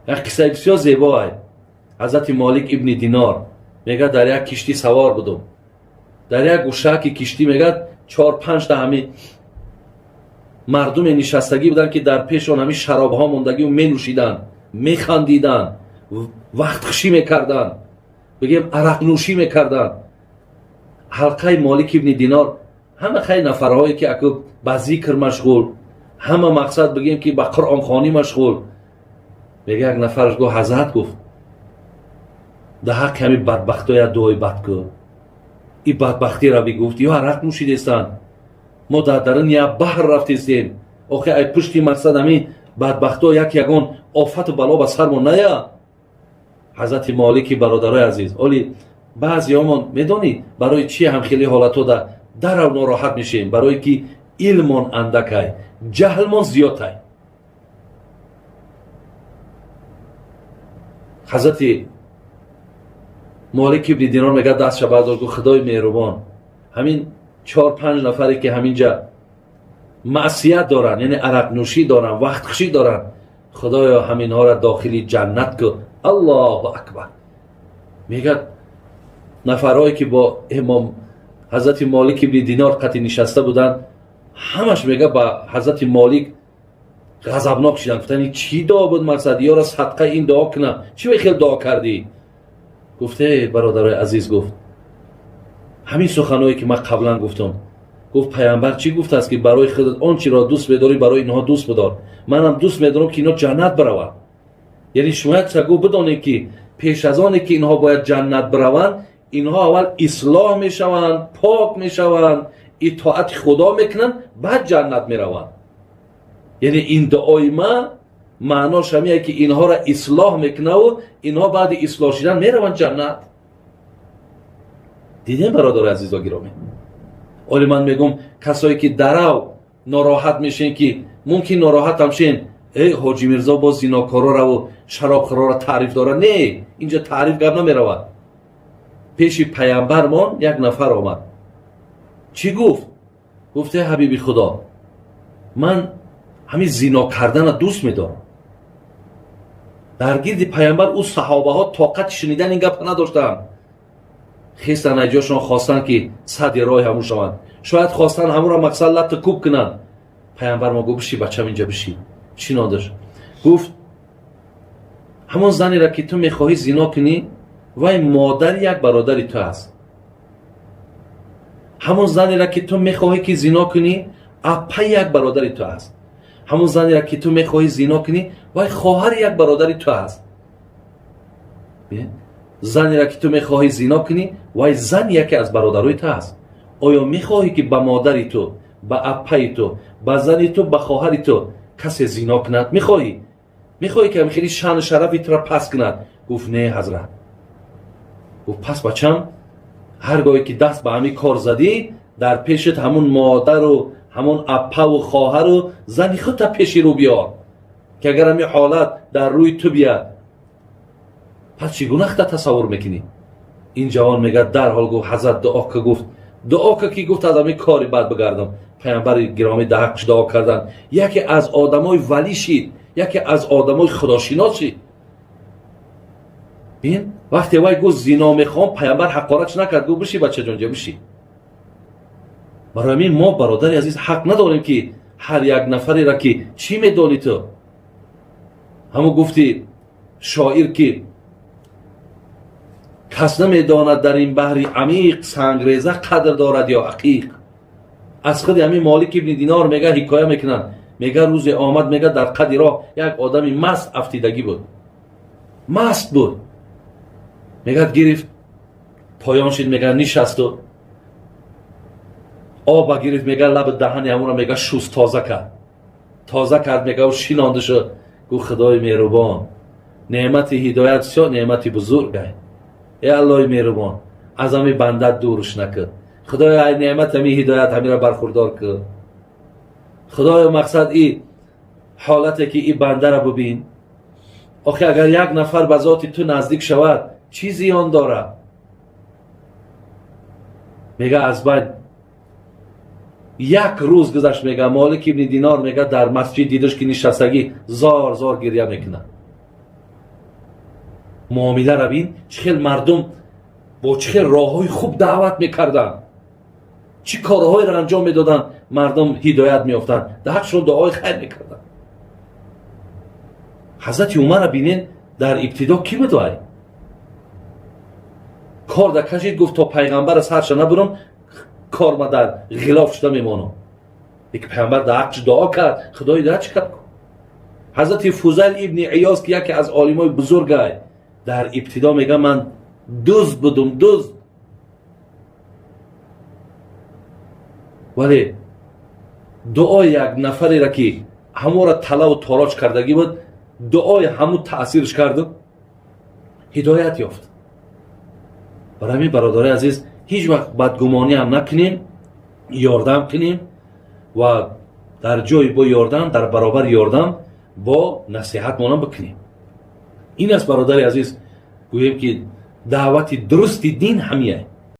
Як қиссаи бисёр зебоай. Ҳазрати Молик ибни Динор мегӯяд, дар як киштӣ савор будум. Дар як гӯшаки киштӣ, мегӯяд, 4-5 та ҳами мардуме нишастагӣ буданд, ки дар пешон ҳами шаробҳо мондагиу менӯшиданд, механдиданд, вақтхушӣ мекарданд, бигем, арақнӯшӣ мекарданд. Ҳалқаи Молик ибни Динор ҳама хай нафарҳое, ки аку ба зикр машғул, ҳама мақсад, бигем, ки ба қуръонхонӣ машғул. Мега, як нафараш гуфт: «Ҳазрат, — гуфт, — да ҳаққи ҳами бадбахтоя дуои бад кӯ. И бадбахтиро бигуфт, ё арақ нӯшидестанд, мо дар дарун як баҳр рафтестем. Охи, ай пушти мақсад ҳами бадбахто як ягон офату бало ба сармон ная». Ҳазрати Молики, бародарои азиз, оли баъзеҳомон медонӣ, барои чи ҳамхели ҳолатҳо да дарав нороҳат мешем? Барое ки илмон андакай, ҷаҳлмон зиёдтай. Ҳазрати Молик ибни Динор мегӯяд, дастша бардошт, гуфт: «Худои меҳрубон, ҳамин 4-5 нафаре, ки ҳаминҷа маъсият доранд, яъне арақнӯшӣ доранд, вақтхушӣ доранд, худоё, ҳаминҳоро дохили ҷаннат кӯ». Аллоҳу акбар! Мегӯяд, нафарҳое, ки бо имом ҳазрати Молик ибни Динор қатӣ нишаста буданд, ҳамаш, мега, ба ҳазрати Молик ғазабнок шуданд. Гуфтанд: «Чӣ дуо буд? Мақсад, ёра садқа ин дуо кунам, чӣ хел дуо кардӣ?» Гуфте: «Бародарои азиз, — гуфт, — ҳамин суханое, ки ман қаблан гуфтам». Гуфт: «Паямбар чӣ гуфтааст, ки барои худат он чиро дӯст медорӣ, барои инҳо дӯст бидор. Манам дӯст медорам, ки инҳо ҷаннат бираванд. Яъне шумо як чиза, гуфт, бидонед, ки пеш аз оне ки инҳо бояд ҷаннат бираванд, инҳо аввал ислоҳ мешаванд, пок мешаванд, итоати худо мекунанд, баъд ҷаннат мераванд. Яъне ин дуои ма маънош ҳамие, ки инҳоро ислоҳ мекунаву инҳо баъди ислоҳ шидан мераванд ҷаннат». Дидем, бародари азизо гиромӣ, оли ман мегӯм, касое ки дарав нороҳат мешен, ки мумкин нороҳатам шен: «Эй, Ҳоҷи Мирзо боз зинокорораву шаробхӯрора таъриф дора». Не, инҷа таъриф гап намеравад. Пеши паямбармон як нафар омад. Чӣ гуфт? Гуфт: «Э, ҳабиби худо, ман ҳамин зино кардана дӯст медорам». Дар гирди паямбар ӯ саҳобаҳо тоқати шунидани ин гапа надоштанд. Хестан, аз ҷошон хостанд, ки садди роҳи ҳамун шаванд, шояд хостанд ҳамуро мақсад латта кӯб кунанд. Паямбар мо гуфт: «Биши, бачам, инҷа биши». Шинондаш. Гуфт: «Ҳамон занеро, ки ту мехоҳӣ зино кунӣ, вай модари як бародари ту аст. Ҳамон занеро, ки ту мехоҳӣ ки зино кунӣ, аппаи як бародари ту аст. Ҳамон занеро, ки ту мехоҳӣ зино кунӣ, вай хоҳари як бародари ту аст. Занеро, ки ту мехоҳӣ зино кунӣ, вай зани яке аз бародарои ту аст. Оё мехоҳӣ, ки ба модари ту, ба аппаи ту, ба зани ту, ба хоҳари ту касе зино кунад? Мехоҳӣ, ки ҳамихели шаъну шарафи туро паст кунад?» Гуфт: «Не, ҳазрат». Гуфт: «Пас, бачам, ҳар гоҳе ки даст ба ҳамин кор задӣ, дар пешат ҳамун модару ҳамон аппаву хоҳару зани худта пеши рӯ биёр, ки агар ҳамин ҳолат дар рӯи ту бияд, пас чӣ гуна худта тасаввур мекунӣ?» Ин ҷавон, мегӯяд, дарҳол гуфт: «Ҳазрат, дуо ка», гуфт, «дуо ка, ки, — гуфт, — аз ҳамин кори бад бигардам». Паямбари гиромӣ да ҳаққш дуо карданд. Яке аз одамои валӣ шид, яке аз одамои худошинос шид. Бин, вақте вай гуфт: «Зино мехоҳам», паямбар ҳақоратш накард, гуфт: «Биши, бачаҷон, ҷа биши». Барои ҳамин мо, бародари азиз, ҳақ надорем, ки ҳар як нафареро, ки чӣ медонӣ ту? Ҳамун гуфти шоир, ки кас намедонад дар ин баҳри амиқ, сангреза қадр дорад ё ақиқ. Аз худи ҳамин Молик ибни Динор, мега, ҳикоя мекунанд. Мега, рӯзе омад, мега, дар қади роҳ як одами маст афтидагӣ буд, маст буд. Мегӯяд, гирифт, поён шид, мега, нишасту оба гирифт, мега, лаби даҳани ҳамонро, мега, шуст, тоза кард, тоза кард, мега, шинонда шуд. Гуфт: «Худои меҳрубон, неъмати ҳидоят бисёр неъмати бузургай. Э, Аллоҳи меҳрубон, аз ҳами бандат дурш накун. Худоё, ай неъмат ҳами ҳидоят ҳамира бархурдор кун. Худоё, мақсад, и ҳолате ки и бандара бубин. Охи, агар як нафар ба зоти ту наздик шавад, чӣ зиён дорад?» Мега, аз байн як рӯз гузашт. Мега, Молик ибни Динор, мега, дар масҷид дидаш, ки нишастагӣ, зор зор гирья мекунад. Муомилара бин, чӣ хел мардум бо чӣ хел роҳҳои хуб даъват мекарданд, чӣ корҳоеро анҷом медоданд, мардум ҳидоят меёфтанд, дар ҳақшон дуои хайр мекарданд. Ҳазрати Умарра бинед, дар ибтидо кӣ буд? Вай кор да кашид, гуфт: «То пайғамбара сарша набурам, кор ма дар ғилоф шуда мемонам». Лекин пайғамбар дар ҳаққш дуо кард, Худо ҳидоят чӣ кард. Ҳазрати Фузайл ибни Иёз, ки яке аз олимои бузургай, дар ибтидо мега: «Ман дузд будум, дузд». Вале дуои як нафареро, ки ҳаморо талаву тороҷ кардагӣ буд, дуои ҳамун таъсирш карду ҳидоят ёфт. Барои ҳамин, бародарои азиз, ҳеҷ вақт бадгумонӣ ҳам накунем, ёрдам кунем ва дар ҷои бо ёрдам, дар баробари ёрдам бо насиҳатмонам бикунем. Ин аст, бародари азиз, гӯем ки даъвати дурусти дин ҳамия.